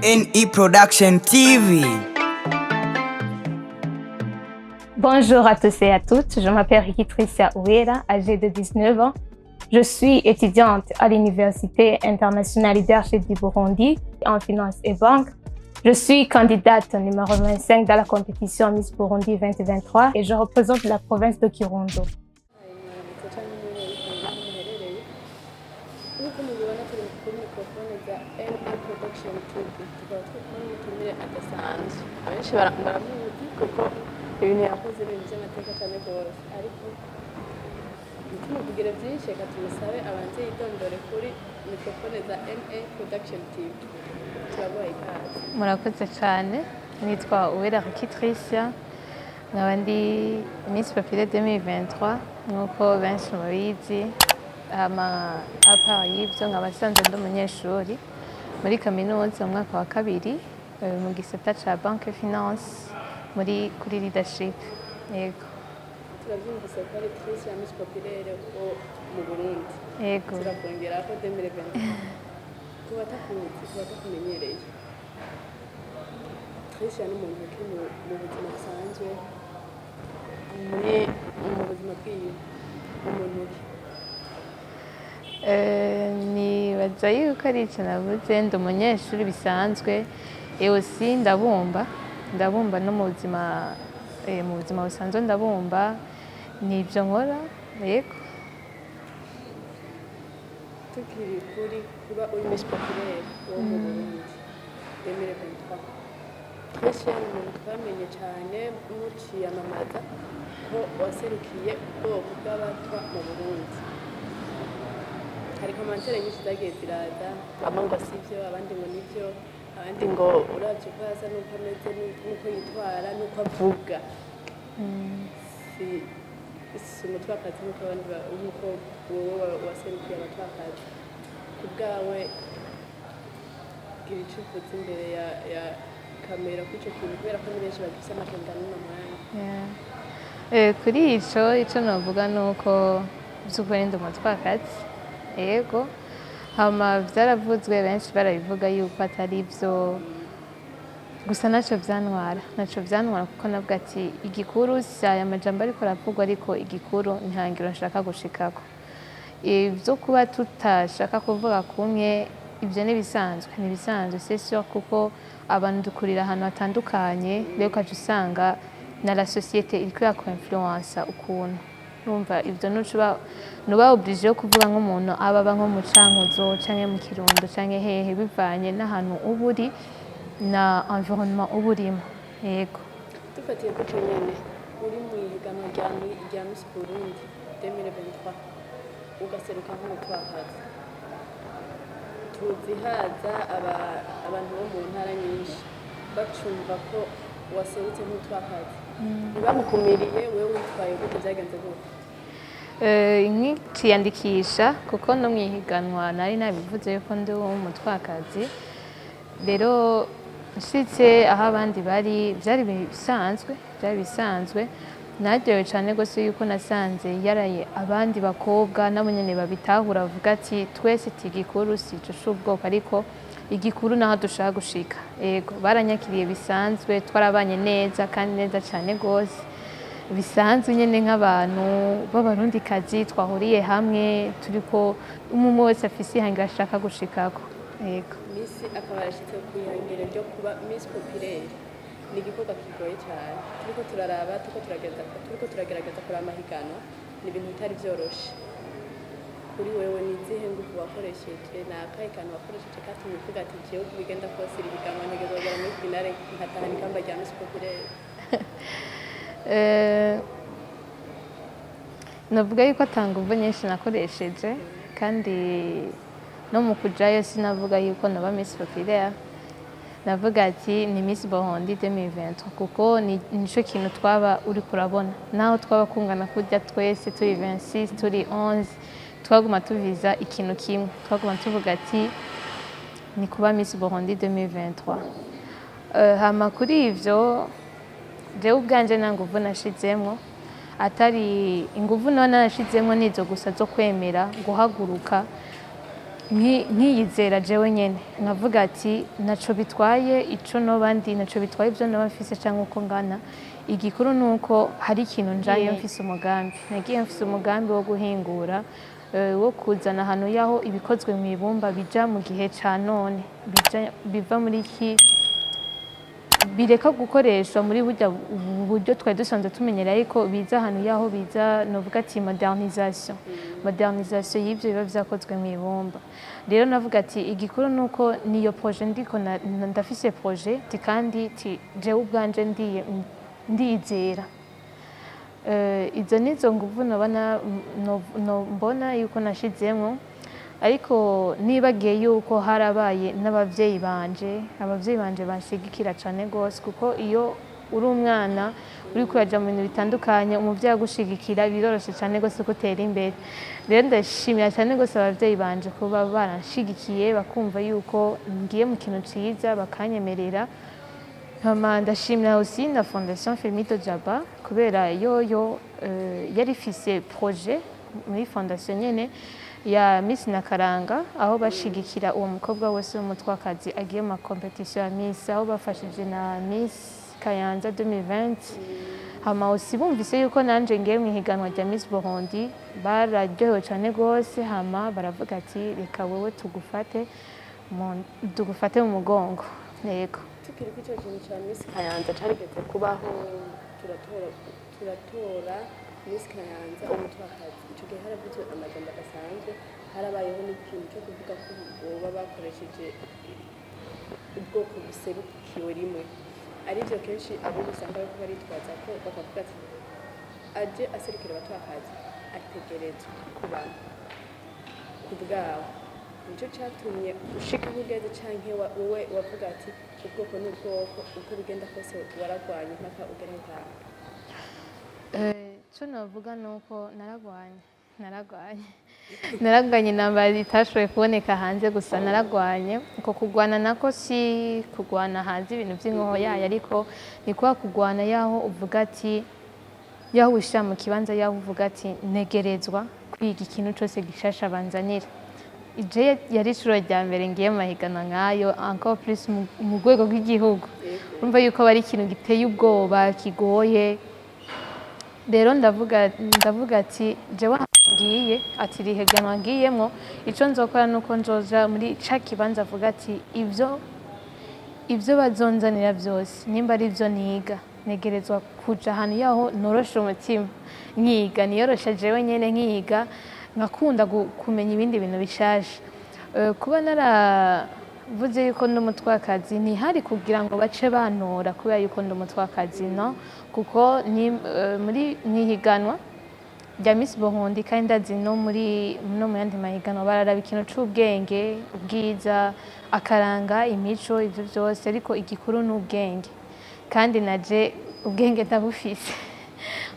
NE Production TV. Bonjour à tous et à toutes, je m'appelle Ricky Tricia Uwera, âgée de 19 ans. Je suis étudiante à l'Université internationale Leadership du Burundi en finance et banque. Je suis candidate numéro 25 dans la compétition Miss Burundi 2023 et je représente la province de Kirundo. Mwaramutse canke mwiriwe aho muherereye. Nk'uko mubibona, turi kuri microphone za NA Production TV, tukaba turi kumwe n'umutumire adasanzwe. Abenshi baramuzi kuko ibintu yakoze, ibintu by'amateka cyane rwose, ariko ntitumuvugire byinshi, reka tumusabe abanze yidondore kuri microphone za NA Production TV. Turaguhaye ikaze. Murakoze cyane. Nitwa Uwera Tricia, nkaba ndi Miss Populaire 2023 nk'uko benshi mubizi. Hama à part y'ibyo, nkaba nsanzwe ndi umunyeshuri muri kaminuza mu mwaka wa kabiri, mu gisata ca banque finance muri kuri leadership, yego. Turabyumvise ko ari Tricia, Miss Populaire wo mu Burundi. Yego. Turakongera ko 2023. Ku batakuzi, ku batakumenyereye, Tricia ni umuntu ki mu buzima busanzwe, mu buzima bwiwe, umuntu ki? Nibaza yuko ari ico navuze, ndi umunyeshuri bisanzwe et aussi ndabumba, ndabumba no mu buzima, mu buzima busanzwe ndabumba, nivyo nkora, yego. Tukiri kuri kuba uri Miss Populaire wo mu Burundi 2023, Tricia ni umuntu twamenye cyane muciyamamaza ko waserukiye ubwoko bw'Abatwa mu Burundi. Hari commentaires nyinshi zagiye ziraza, bamwe ngo sivyo, abandi ngo nivyo, abandi ngo uravye uko asa n'uko ameze n'uko yitwara n'uko avuga, si umutwakazi nk'uko abandi nk'uko wowe waserukiye abatwakazi. Ku bwawe, gira ico uvuze imbere ya kamera kuri ico kintu, kubera ko ni benshi bagifise amakenga n'uno mwanya. Yeah. Kuri ico novuga ni uko vy'ukuri ndi umutwakazi, yego. Hama vyaravuzwe, benshi barabivuga yuko atari vyo, gusa naco vyantwara kuko navuga ati igikuru si aya majambo ariko aravugwa, ariko igikuru ntihangiro nshaka gushikako. Ivyo kuba tutashaka kuvuga kumwe, ivyo nibisanzwe, nibisanzwe, c'est sûr, kuko abantu dukurira ahantu hatandukanye. Rero ukaca usanga na la société iriko iraku-influença ukuntu urumva ivyo, nucuba nuba obligé yo kuvuga nk'umuntu aba aba nko mu Cankuzo canke mu Kirundo canke hehe, bivanye n'ahantu uba uri na environnement uba urimo, yego. Dufatiye ku ico nyene, uri mu ihiganwa rya Miss Burundi 2023, ugaseruka nk'umutwakazi, tuzi haza abantu bo mu ntara nyinshi bacumva ko waserutse nk'umutwakazi, ntibamukumiriye. Wewe witwaye gute? Byagenze gute? Nkiciyandikisha, kuko no mu ihiganwa nari nabivuze yuko ndi umutwakazi, rero nshitse aho abandi bari byari bisanzwe, byari bisanzwe. Naryohewe cyane rwose yuko nasanze yaraye abandi bakobwa nabo nyene babitahura, bavuga ati twese igikuru si ico c'ubwoko, ariko igikuru naho dushaka gushika. Yego, baranyakiriye bisanzwe, twarabanye neza kandi neza cyane rwose, bisanzwe nyene nk'abantu b'Abarundikazi twahuriye hamwe, turiko umwe umwe wese afise ihangiro ashaka gushikako, yego. Miss akaba yarashitse ku ihangiro ryo kuba Miss Populaire. Ni igikorwa kigoye cyane. Turiko turaraba, turiko turagerageza kuraba amahiganwa, ni ibintu bitari vyoroshe. Kuri wewe, ni izihe nguvu wakoresheje? Ni akahe kantu wakoresheje katumye uvuga ati jewe uko bigenda kose iri higanwa ntegerezwa kugera muri finale, nkatahana ikamba rya Miss Populaire? Navuga yuko ata nguvu nyinshi nakoresheje, kandi no mu kujayo sinavuga yuko naba Miss Populaire. Navuga ati ni Miss Burundi 2023, kuko nico kintu twaba uri kurabona. Naho twaba kungana kurya twese turi 26, turi 11, twaguma tuviza ikintu kimwe, twaguma tuvuga ati ni kuba Miss Burundi 2023. Hama kuri ivyo, jewe ubwanje nta nguvu nashizemwo, atari inguvu naba narashizemwo nizo gusa zo kwemera guhaguruka. Nkiyizera jewe nyene, nkavuga ati naco bitwaye ico noba ndi, naco bitwaye ivyo noba mfise canke uko ngana. Igikuru ni uko hari ikintu njayo mfise umugambi. Nagiye mfise umugambi wo guhingura, wo kuzana ahantu yaho ibikozwe mu ibumba bija mu gihe ca none, bija biva muri iki, bireka gukoreshwa muri burya buryo twari dusanzwe tumenyereye, ariko biza ahantu yaho biza, novuga ati modernisation y'ivyo biba vyakozwe mu ibumba. Rero navuga ati igikuru ni uko niyo projet ndiko ndafise projet ti kandi ti jewe ubwanje ndizera. Izo nizo nguvu noba mbona yuko nashizemwo, ariko nibagiye yuko harabaye n'abavyeyi banje. Abavyeyi banje banshigikira cane gose, kuko iyo uri umwana uriko uraja mu bintu bitandukanye, umuvyeyi agushigikira, biroroshe cane gose ko utera imbere. Rero ndashimira cane gose abavyeyi banje kuba baranshigikiye, bakumva yuko ngiye mu kintu ciza, bakanyemerera. Hama ndashimira aussi na Fondation Femito Jaba, kubera yoyo yari ifise projet muri fondation nyene ya Miss Nakaranga, aho bashigikira uwo mukobwa wese w'umutwakazi agiye mu ma compétition ya Miss, aho bafashije na Miss Kayanza 2020. Hama aussi bumvise yuko nanje ngiye mu ihiganwa rya Miss Burundi, bararyohewe cane gose. Hama baravuga ati reka wewe tugufate mu mugongo, yego. Tukiri kuri icyo kintu cya Miss Kayanza, carigeze kubaho turatora Miss Kayanza umutwakazi. Icyo gihe haravuzwe amajambo adasanzwe, harabayeho n'ikintu cyo kuvuga ko boba bakoresheje ubwoko buserukiwe rimwe, aribyo kenshi abo usanga bariko baritwaza ko bakavuga ati aje aserukira abatwakazi ategerezwa kubamo ku bwawe. Nicyo cyatumye ushika aho ugeze, canke wowe wavuga ati ubwoko n'ubwoko, uko bigenda kose waragwanye mpaka ugera aho hantu? Icyo navuga ni uko naragwanye intambara itashoboye kuboneka hanze gusa. Naragwanye. Uko kugwana nako si kugwana hanze ibintu by'inkoho yayo, ariko ni kwa kugwana yaho uvuga ati, yaho wishyira mu kibanza, yaho uvuga ati ntegerezwa kwiga ikintu cyose gishasha banzanira. Ije yari inshuro rya mbere ngiye mu mahiganwa nk'ayo, encore plus mu rwego rw'igihugu. Urumva yuko aba ari ikintu giteye ubwoba, kigoye. Rero ndavuga ati jewe ahantu ngiye, ati iri higanwa ngiyemwo, ico nzokora nuko nzoja muri ca kibanza, avuga ati ivyo bazonzanira vyose, nimba ari ivyo niga, ntegerezwa kuja ahantu yaho norosha umutima nkiga, niyorosha jewe nyene nkiga, nkakunda kumenya ibindi bintu bishasha. Kuba naravuze yuko ndi umutwakazi, ntihari kugira ngo bace bantora kubera yuko ndi umutwakazi, no kuko ni muri mwihiganwa rya Miss Burundi, kandi ndazi no mu yandi mahiganwa bararaba ikintu c'ubwenge, ubwiza, akaranga, imico, ivyo vyose, ariko igikuru ni ubwenge. Kandi naje ubwenge ndabufise,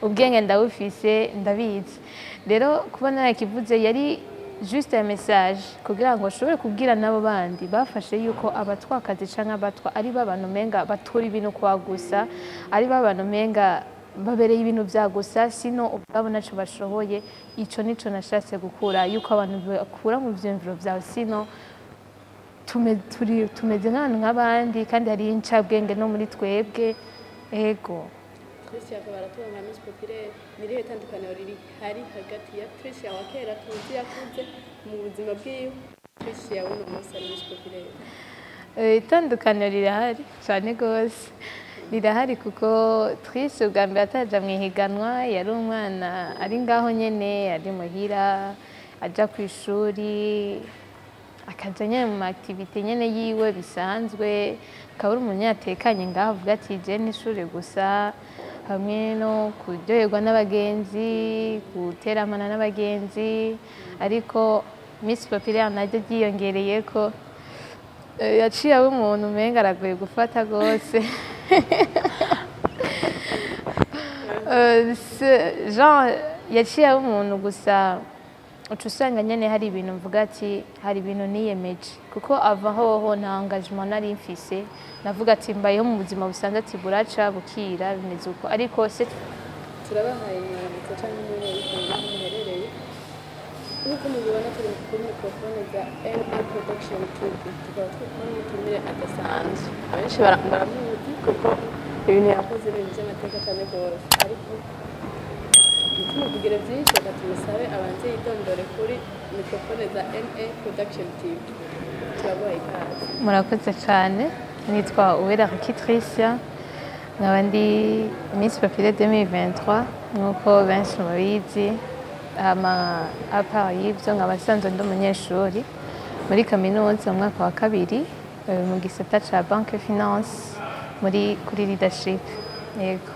ubwenge ndabufise, ndabizi. Rero kuba narakivuze yari juste un message kugira ngo nshobore kubwira n'abo bandi bafashe yuko abatwakazi canke abatwa ari ba bantu umenga batora ibintu kwa gusa, ari ba bantu umenga babereye ibintu vya gusa, sino ubwabo naco bashoboye. Ico nico nashatse gukura yuko abantu bakura mu vyiyumviro vyawe, sino tumeze nk'abantu nk'abandi, kandi hariho incabwenge no muri twebwe, ego. Tricia akaba aratora nka Miss Populaire. Ni irihe tandukaniro riri hari hagati ya Tricia wa kera tuzi yakuze mu buzima bwiwe, Tricia w'uno munsi ari Miss Populaire? Itandukaniro rirahari cyane rwose, rirahari, kuko Tricia ubwa mbere ataja mu ihiganwa yari umwana ari ngaho nyene, ari muhira, aja ku ishuri, akaja nyene mu activité nyene yiwe bisanzwe, akaba ari umuntu yatekanye ngaho, avuga ati je n'ishuri gusa, hamwe no kuryoherwa n'abagenzi, guteramana n'abagenzi. Ariko Miss Populaire naryo ryiyongereyeko, yaciye aba umuntu umenga aragoye gufata rwose. Genre yaciye aba umuntu gusa uca usanga nyene hari ibintu mvuga ati hari ibintu niyemeje, kuko ava hoho nta engagement nari mfise. Navuga ati mbayeho mu buzima busanzwe, ati buraca bukira, bimeze uko, ariko Turabahaye imyandiko cyangwa imwe bitewe n'aho muherereye. Nk'uko mubibona, turi kuri microphone za MA Production TV, tukaba turi kumwe n'umutumire adasanzwe. Abenshi baramuzi kuko ibintu yakoze, ibintu by'amateka cyane rwose, ariko ntitumuvugire byinshi, reka tumusabe abanze yidondore kuri microphone za MA Production TV. Turaguhaye ikaze. Murakoze cyane. Nitwa Uwera Tricia, nkaba ndi Miss Populaire 2023 nk'uko benshi mubizi. Hama à part y'ibyo, nkaba nsanzwe ndi umunyeshuri muri kaminuza mu mwaka wa kabiri, mu gisata ca banque finance, muri kuri leadership, yego.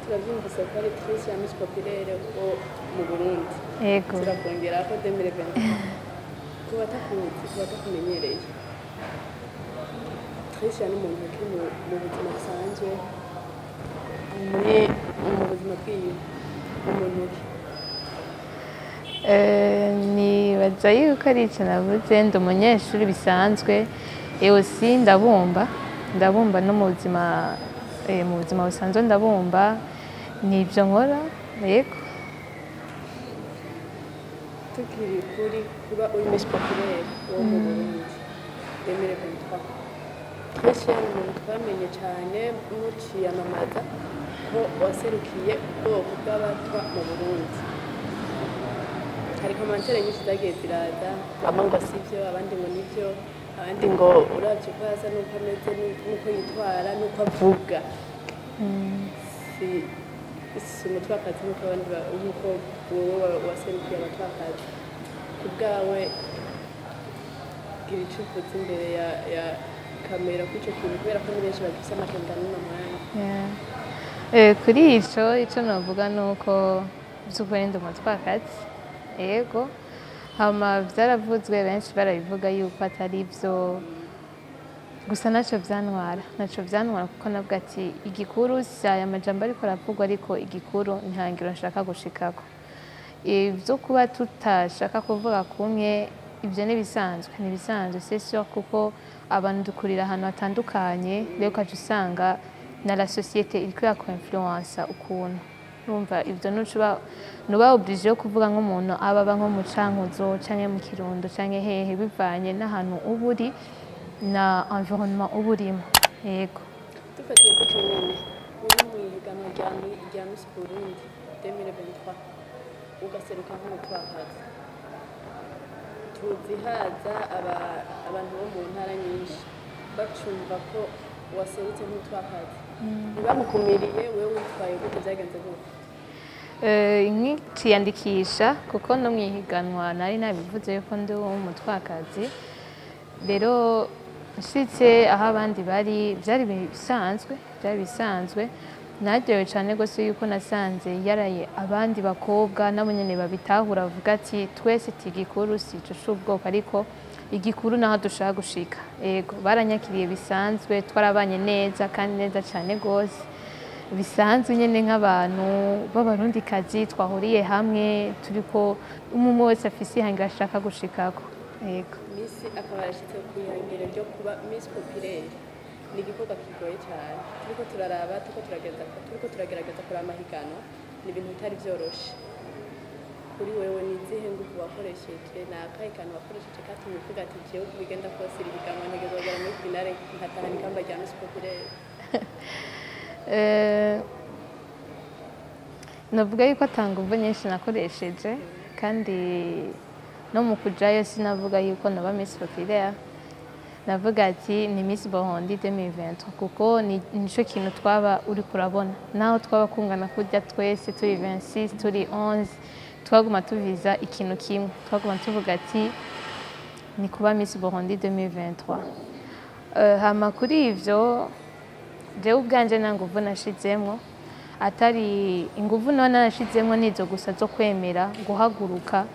Turabyumvise ko ari Tricia, Miss Populaire wo mu Burundi. Yego. Turakongera ko 2023. Ku batakuzi, ku batakumenyereye, Tricia ni umuntu ukiri mu buzima busanzwe, mu buzima bwiwe, umuntu ki? Nibaza yuko ari icyo navuze, ndi umunyeshuri bisanzwe et aussi ndabumba, ndabumba no mu buzima, mu buzima busanzwe ndabumba, nibyo nkora, yego. Tukiri kuri kuba uri Miss Populaire wo mu Burundi 2023, Tricia ni umuntu twamenye cyane muciyamamaza ko waserukiye ubwoko bw'abatwa mu Burundi. Hari commentaires nyinshi zagiye ziraza, bamwe ngo sivyo, abandi ngo nivyo, abandi ngo uravye uko asa n'uko ameze n'uko yitwara n'uko avuga, si umutwakazi nk'uko abandi nk'uko wowe waserukiye abatwakazi. Ku bwawe, gira ico uvuze imbere ya kamera kuri ico kintu, kubera ko ni benshi bagifise amakenga n'uno mwanya. Yeah. Kuri ico novuga ni uko by'ukuri ndi umutwakazi, yego. Hama vyaravuzwe, benshi barabivuga yuko atari byo, gusa naco vyantwara kuko navuga ati igikuru si aya majambo ariko aravugwa, ariko igikuru ntihangiro nshaka gushikako. Ibyo kuba tutashaka kuvuga kumwe, ibyo ni ibisanzwe, c'est sûr, kuko abantu dukurira ahantu hatandukanye. Rero ukaca usanga na la société iriko iraku-influença ukuntu urumva ibyo, nucuba nuba obligé yo kuvuga nk'umuntu aba aba nko mu Cankuzo canke mu Kirundo canke hehe, bivanye n'ahantu uba uri na environnement uba urimo, yego. Dufatiye ku cyo nyene, uri mu ihiganwa rya Miss Burundi 2023, ugaseruka nk'umutwakazi, tuzi haza abantu bo mu ntara nyinshi bacumva ko waserutse nk'umutwakazi, ntibamukumiriye. Wewe witwaye gute? Byagenze gute? Nkiciyandikisha, kuko no mu ihiganwa nari nabivuze yuko ndi umutwakazi, rero nshitse aho abandi bari byari bisanzwe. Naryohewe cyane rwose yuko nasanze yaraye abandi bakobwa nabo nyene babitahura, bavuga ati twese igikuru si ico c'ubwoko, ariko igikuru naho dushaka gushika. Yego, baranyakiriye bisanzwe, twarabanye neza kandi neza cyane rwose, bisanzwe nyene nk'abantu b'abarundikazi twahuriye hamwe, turiko umwe wese afise ihangiro ashaka gushikako, yego. Miss akaba yarashitse ku ihangiro ryo kuba Miss Populaire. Ni igikorwa kigoye cyane. Turiko turaraba, turiko turagerageza kuraba amahiganwa, ni ibintu bitari vyoroshe. Kuri wewe, ni izihe nguvu wakoresheje? Ni akahe kantu wakoresheje katumye uvuga ati jewe uko bigenda kose iri higanwa ntegerezwa kugera muri finale, nkatahana ikamba rya Miss Populaire? Navuga yuko ata nguvu nyinshi nakoresheje, kandi no mu kujayo sinavuga yuko naba Miss Populaire. Navuga ati ni Miss Burundi 2023, kuko nico kintu twaba uri kurabona. Naho twaba kungana kurya twese turi 26, turi 11, twaguma tuviza ikintu kimwe, twaguma tuvuga ati ni kuba Miss Burundi 2023. Hama kuri ivyo, jewe ubwanje nta nguvu nashizemwo, atari inguvu none narashizemwo nizo gusa zo kwemera guhaguruka,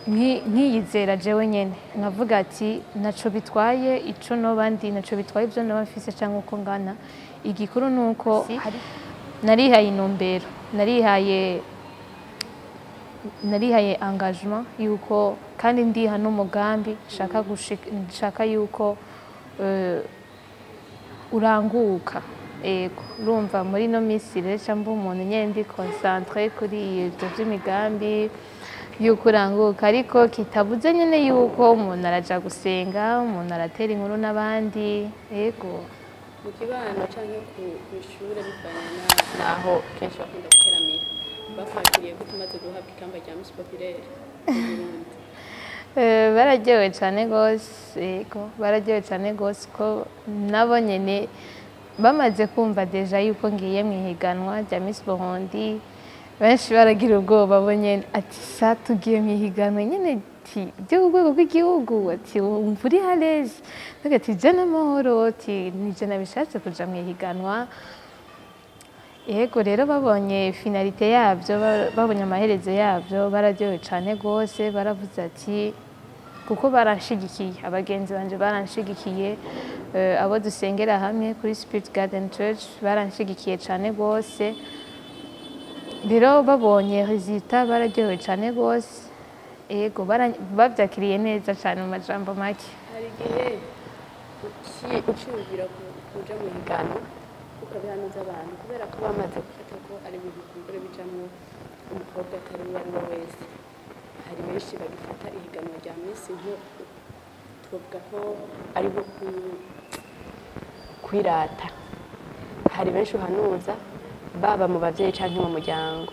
nkiyizera jewe nyene, nkavuga ati naco bitwaye ico noba ndi, naco bitwaye ivyo noba mfise canke uko ngana. Igikuru nuko narihaye intumbero, narihaye engagement yuko, kandi ndiha n'umugambi nshaka yuko uranguka. Ego, urumva muri ino minsi rero ca mba umuntu nyene ndi concentré kuri ivyo vy'imigambi. Yuko uranguka, ariko kitabuze nyine yuko umuntu araja gusenga, umuntu aratera inkuru n'abandi, yego. Mu kibano canke ku ishure, bivanye naho kenshi bakunda guteramira, bakwakiriye gute umaze guhabwa ikamba rya Miss Populaire mu Burundi? Bararyohewe cyane rwose, yego, bararyohewe cyane rwose, ko nabo nyene bamaze kumva déjà yuko ngiye mu ihiganwa rya Miss Burundi, benshi baragira ubwoba bo nyene, ati: "Sa tugiye mu ihiganwa nyene, ati ryo ku rwego rw'igihugu, ati wumva uri à l'aise?" Ndavuga ati: "Je n'amahoro, ati nije nabishatse kuja mu ihiganwa." Yego, rero babonye finalité yabyo, babonye amaherezo yabyo, bararyohewe cyane rwose. Baravuze ati, kuko baranshigikiye, abagenzi banje baranshigikiye, abo dusengera hamwe kuri Spirit Garden Church baranshigikiye cyane rwose. Rero babonye résultat bararyohewe cyane rwose, yego, bavyakiriye neza cyane mu majambo make. Hari igihe uciyumvira kuja mu higanwa ukabihanuza abantu, kubera ko bamaze gufata ko ari ibintu kumbure bijamwo umukobwa atari uwo ari we wese. Hari benshi bagifata ihiganwa rya Miss nko twavuga ko ari nko kwirata. Hari benshi uhanuza, baba mu bavyeyi canke mu muryango,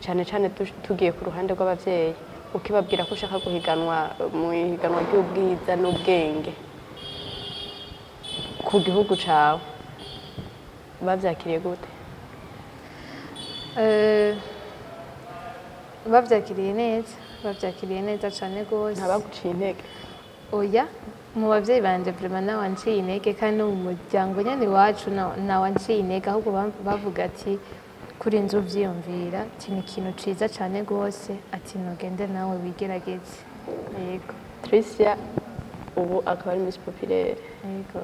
cane cane tugiye ku ruhande rw'abavyeyi, ukibabwira ko ushaka guhiganwa mu ihiganwa ry'ubwiza n'ubwenge ku gihugu cawe, bavyakiriye gute? Bavyakiriye neza, bavyakiriye neza cane rwose. Ntabaguciye intege? Oya, mu bavyeyi banje vraiment ntawanciye intege, kandi no mu muryango nyene iwacu ntawanciye intege, ahubwo bavuga ati kuri nzu uvyiyumvira, ati ni ikintu ciza cane rwose, ati nugende nawe wigerageze, yego. Tricia ubu akaba ari Miss Populaire. Yego.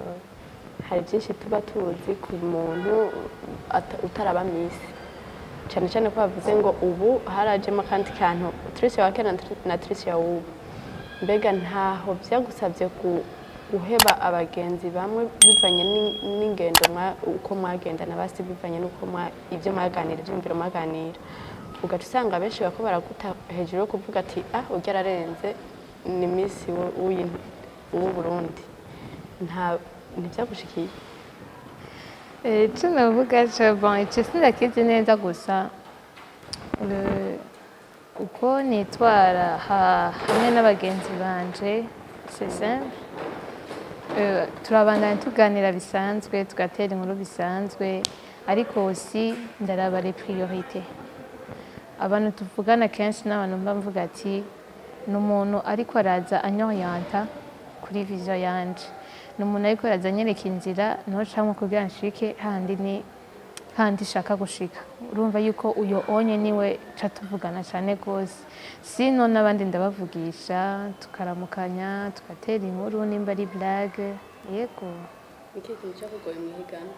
Hari byinshi tuba tuzi ku muntu utaraba Miss, cyane cyane ko bavuze ngo ubu harajemo akandi kantu, Tricia wa kera na Tricia w'ubu. Mbega ntaho byagusabye guheba abagenzi bamwe bivanye n'ingendo uko mwagendana, basi bivanye n'uko ibyo mwaganira, ibyumviro mwaganira, ugaca usanga benshi bako baraguta hejuru yo kuvuga ati: "Ah, urya ararenze, ni Miss w'u Burundi"? Nta ntibyagushikiye? Ico novuga co, bon, ico sindakizi neza, gusa uko nitwara hamwe n'abagenzi banje, c'est simple. Turabandanya tuganira bisanzwe, tugatera inkuru bisanzwe, ariko aussi ndaraba les priorités. Abantu tuvugana kenshi n'abantu mba mvuga ati ni umuntu ariko araza anyorienta kuri vision yanje, ni umuntu ariko araza anyereka inzira nocamwo kugira nshike handi ni handi shaka gushika. Urumva yuko uyo onye niwe ca tuvugana cane gose, sino n'abandi ndabavugisha, tukaramukanya, tugatera inkuru nimba ari blague, yego. Ni ikihe kintu cyakugoye mu ihiganwa?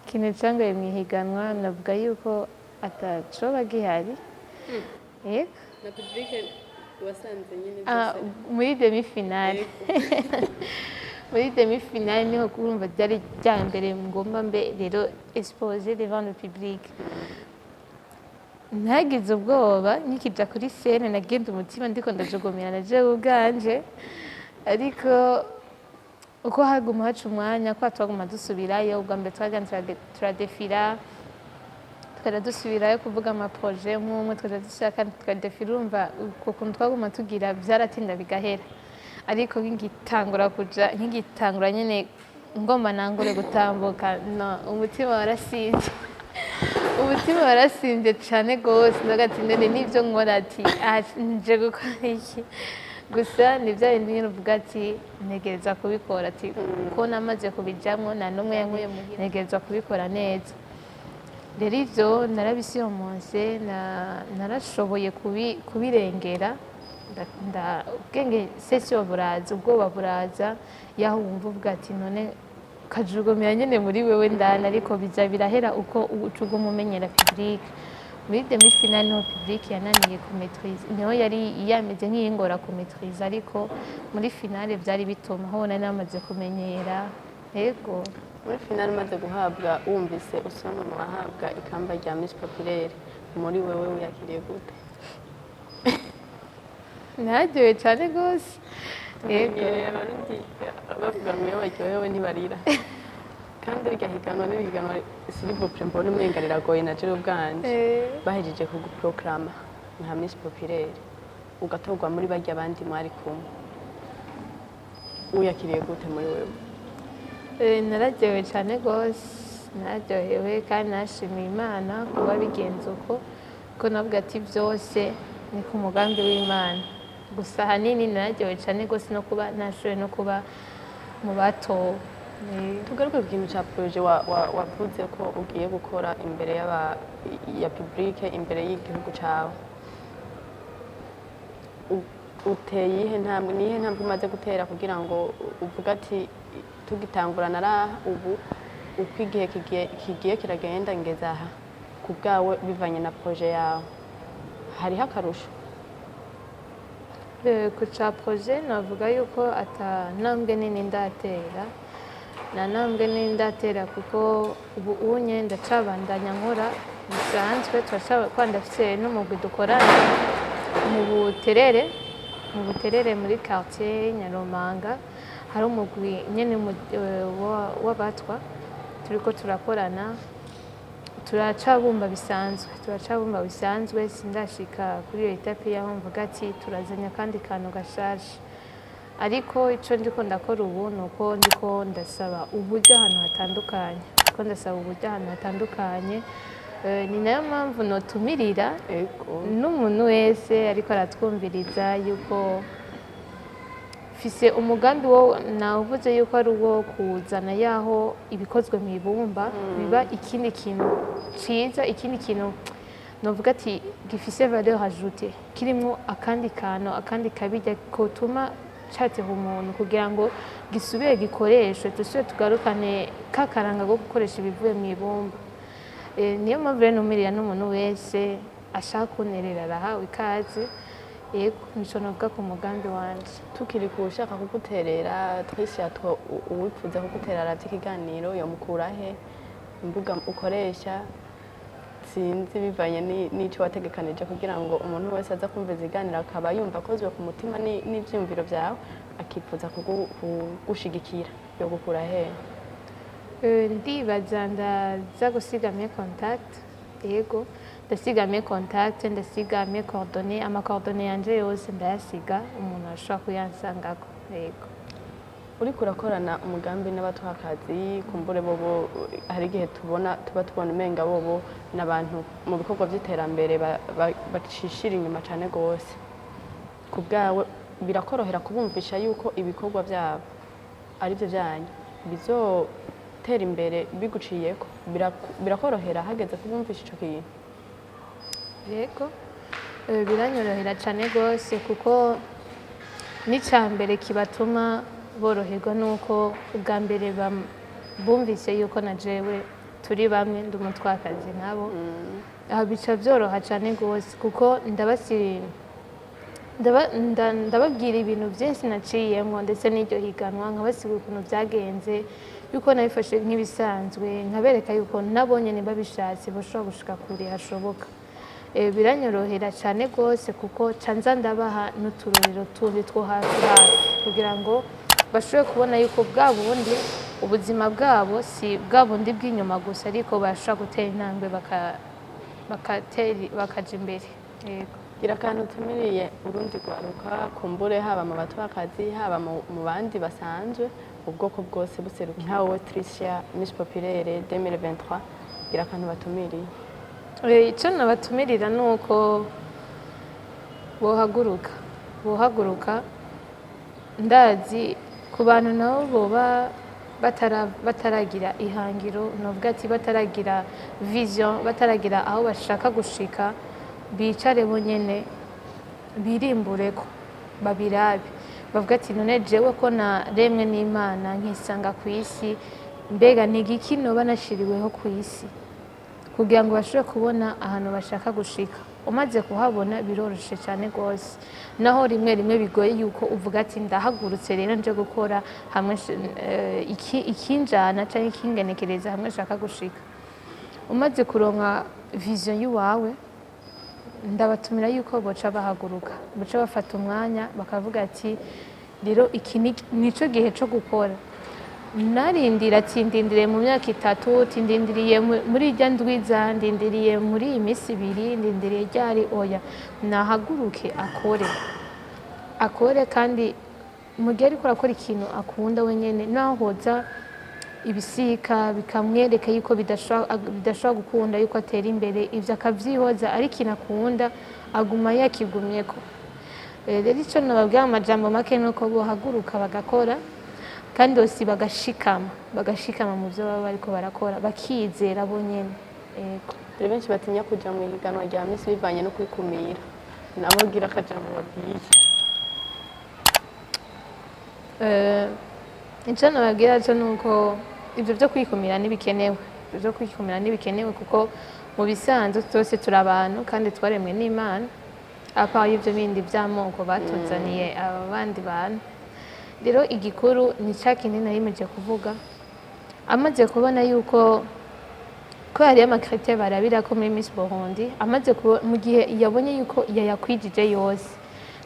Ikintu cangoye mu ihiganwa, navuga yuko atacoba gihari, yego. Na public wasanze nyine Ah, byose? Muri demi finale, muri demi finale niho kurumva byari rya mbere ngomba mbe rero exposé devant le public. Ntagize ubwoba nkikija kuri scène, nagenda umutima ndiko ndajogomera na jewe ubwanje, ariko uko haguma haca umwanya, kwa twaguma dusubirayo, ubwa mbere twagenda turadefira, tukajya dusubirayo kuvuga ama projets nk'umwe, tukajya dusubira kandi tukadefira. Urumva uko kuntu twaguma tugira byaratinda bigahera, ariko nkigitangura kuja, nkigitangura nyine ngomba nangure gutambuka, no umutima warasinze, umutima warasinze cyane rwose. Ndavuga ati: "None nibyo nkora?" Ati: "Ah, nje gukora iki?" Gusa ni bya bindi nyine uvuga ati ntegereza kubikora, ati ko namaze kubijyamo, nta n'umwe yankuye muhira, ntegereza kubikora neza. Rero ivyo narabisiyomonse, narashoboye kubirengera. Ubwenge sesiyo buraza, ubwoba buraza, yaho wumva uvuga ati none kajugumira nyene muri wewe ndani, ariko biza birahera uko uca uguma umenyera public. Muri demi finale niho public yananiye kumaîtriser, niho yari yameze nk'iyingora kumaîtriser, ariko muri finale byari bituma aho nari namaze kumenyera, yego. Muri finale umaze guhabwa, wumvise usoma mu bahabwa ikamba rya Miss Populaire, muri wewe wiyakiriye gute? Nararyohewe cyane rwose, yego. Tumenyereye Abarundi bavuga ngo iyo baryohewe ntibarira. Kandi rirya higanwa n'irihiganwa, s'il vous plaît, mbona umenga riragoye na jewe ubwanje. Bahejeje kuguproclama nka Miss Populaire, ugatorwa muri barya abandi mwari kumwe, uyakiriye gute muri wewe? Nararyohewe cyane rwose, nararyohewe kandi nashimiye Imana kuba bigenze uko, kuko navuga ati byose ni ku mugambi w'Imana. Gusa ahanini nararyohewe cyane rwose no kuba nashoboye no kuba mu batowe. Tugaruke ku kintu cya projet wavuze ko ugiye gukora imbere ya public, imbere y'igihugu cyawe. Uteye iyihe ntambwe, ni iyihe ntambwe umaze gutera kugira ngo uvuge ati tugitangura naraha, ubu uko igihe kigiye kiragenda ngeze aha? Ku bwawe, bivanye na projet yawe, hariho akarusho? Ku ca projet navuga yuko ata ntambwe nini ndatera, nta ntambwe nini ndatera, kuko ubu unye ndacabandanya nkora bisanzwe. Turacaba ndafise n'umugwi dukorana mu Buterere muri quartier Nyaromanga. Hari umugwi nyene w'abatwa turiko turakorana, turacabumba bisanzwe, turacabumba bisanzwe. Sindashika kuri iyo étape yaho mvuga ati turazanye akandi kantu gashasha. Ariko ico ndiko ndakora ubu ni uko ndiko ndasaba uburyo ahantu hatandukanye, ndiko ndasaba uburyo ahantu hatandukanye. Ni nayo mpamvu notumirira n'umuntu wese ariko aratwumviriza yuko mfise umugambi wo nawuvuze yuko ari uwo kuzana yaho ibikozwe mu ibumba biba ikindi kintu ciza, ikindi kintu novuga ati gifise valeur ajoutée, kirimwo akandi kantu, akandi kabirya kotuma cateha umuntu kugira ngo gisubire gikoreshwe, dusubire tugarukane ka karanga ko gukoresha ibivuye mu ibumba. Niyo mpamvu rero numirira n'umuntu wese ashaka kunterera, arahawe ikaze. Yego, nico novuga ku mugambi wanje. Tukiri ku ushaka kuguterera, Tricia, two uwifuza kuguterera aravye ikiganiro yomukura he? Imbuga ukoresha, sinzi, bivanye n'ico wategekanije kugira ngo umuntu wese aza kumva iziganiro akaba yumva akozwe ku mutima n'ivyiyumviro vyawe, akifuza kugushigikira, yogukura he? Ndibaza ndaza gusiga mes contacts. Yego, ndasiga mes contacts, ndasiga mes coordonnées, ama coordonnées yanje yose ndayasiga, umuntu ashobora kuyansangako, yego. Uriko urakorana umugambi n'abatwakazi, kumbure bobo hari igihe tubona, tuba tubona umenga bobo n'abantu mu bikorwa vy'iterambere bacishira inyuma cane gose. Ku bwawe, birakorohera kubumvisha yuko ibikorwa vyabo arivyo vyanyu bizotera imbere biguciyeko? Birakorohera hageze kubumvisha ico kintu? Yego, biranyorohera cyane rwose, kuko n'icya mbere kibatuma boroherwa nuko ubwa mbere bumvise yuko na jewe turi bamwe, ndi umutwakazi nkabo. Aho bica byoroha cyane rwose, kuko ndababwira ibintu byinshi naciyemo, ndetse n'iryo higanwa nkabasigura ukuntu byagenze, yuko nabifashe nk'ibisanzwe, nkabereka yuko nabo nyene babishatse bashobora gushika kure hashoboka. Biranyorohera cyane rwose, kuko ca nza ndabaha n'uturorero tundi two hafi hafi kugira ngo bashobore kubona yuko bwa bundi ubuzima bwabo si bwa bundi bw'inyuma gusa, ariko bashobora gutera intambwe bakaja imbere, yego. Gira akantu utumiriye urundi rwaruka, kumbure haba mu batwakazi, haba mu bandi basanzwe, ubwoko bwose buseruka nka wowe Tricia, Miss Populaire 2023. Gira akantu batumiriye. Icyo nabatumirira ni uko bohaguruka, bohaguruka. Ndazi ku bantu nabo boba bataragira ihangiro, novuga ati bataragira vision, bataragira aho bashaka gushika, bicare bonyene birimbureko, babirabe, bavuga ati none jewe ko naremwe n'Imana nkisanga ku isi, mbega ni igiki noba nashiriweho ku isi, kugira ngo bashobore kubona ahantu bashaka gushika. Umaze kuhabona biroroshe cyane rwose, naho rimwe rimwe bigoye yuko uvuga ati ndahagurutse rero nje gukora hamwe ikinjana cyangwa ikingenekereza hamwe nshaka gushika. Umaze kuronka vision y'iwawe. Ndabatumira yuko boca bahaguruka, boca bafata umwanya bakavuga ati rero iki nico gihe co gukora. Narindira ati ndindiriye mu myaka 3, ati ndindiriye muri irya ndwiza, ndindiriye muri iyi minsi 2, ndindiriye ryari? Oya, nahaguruke akore, akore. Kandi mu gihe ariko arakora ikintu akunda wenyene, naho hoza ibisika bikamwereka yuko bidashobora gukunda yuko atera imbere, ivyo akavyihoza, ari ikintu akunda aguma yakigumyeko. Rero ico nababwira mu majambo make nuko bohaguruka bagakora, kandi aussi bagashikama, bagashikama mu vyo baba bariko barakora, bakizera bo nyene. Yego. Hari benshi batinya kuja mu ihiganwa rya Miss bivanye no kwikumira, nabo gira akajambo babwiye. Ico nababwira co nuko ivyo vyo kwikumira ntibikenewe. Ivyo vyo kwikumira ntibikenewe, kuko mu bisanzwe twese turi abantu kandi twaremwe n'Imana, apa y'ivyo bindi vy'amoko batuzaniye aba bandi bantu. Rero igikuru ni ca kindi nari kuvuga, amaze kubona yuko ko hariyo ama critères barabirako muri Miss Burundi, amaze mu gihe yabonye yuko yayakwijije yose,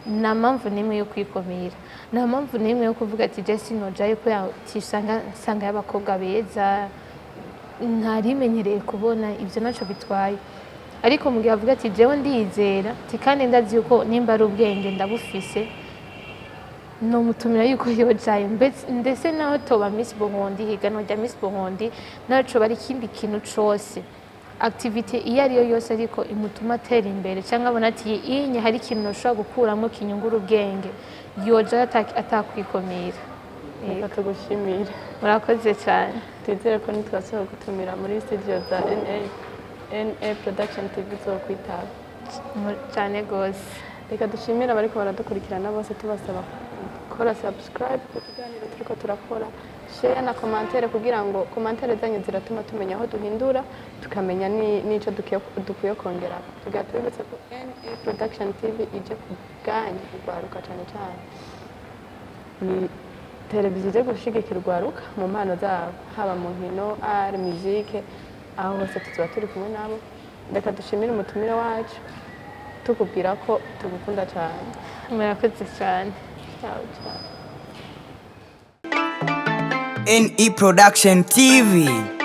nta mpamvu n'imwe yo kwikumira, nta mpamvu n'imwe yo kuvuga ati je sinojayo kubera nsanga nsanga y'abakobwa beza ntarimenyereye kubona. Ivyo naco bitwaye. Ariko mu gihe avuga ati jewe ndiyizera, ati kandi ndazi yuko nimba ari ubwenge ndabufise, nomutumira yuko yojayo. Ndetse naho toba Miss Burundi, higanwa rya Miss Burundi, naho coba ari ikindi kintu cose, activité iyo ariyo yose, ariko imutuma atera imbere cyangwa abona ati inye hari ikintu noshobora gukuramo kinyungura ubwenge, yojayo atakwikumira. Reka tugushimire. Murakoze cyane. Twizere ko nitwasubira gutumira muri studio za NA Production TV zokwitaba. Cyane rwose. Reka dushimire abariko baradukurikirana bose, tubasaba gukora subscribe ku kiganiro turiko turakora, share na commentaire, kugira ngo commentaire zanyu ziratuma tumenya aho duhindura, tukamenya n'ico dukwiye kongera. Tugira tubibutse ko NA Production TV ije ku bwanyu, urwaruka cane cane. Ni televiziyo ije gushigikira urwaruka mu mpano zabo, haba mu nkino, art, musique, aho hose tuzoba turi kumwe nabo. Reka dushimire umutumire wacu, tukubwira ko tugukunda cyane. Murakoze cyane. Ciao, ciao. NE Production TV.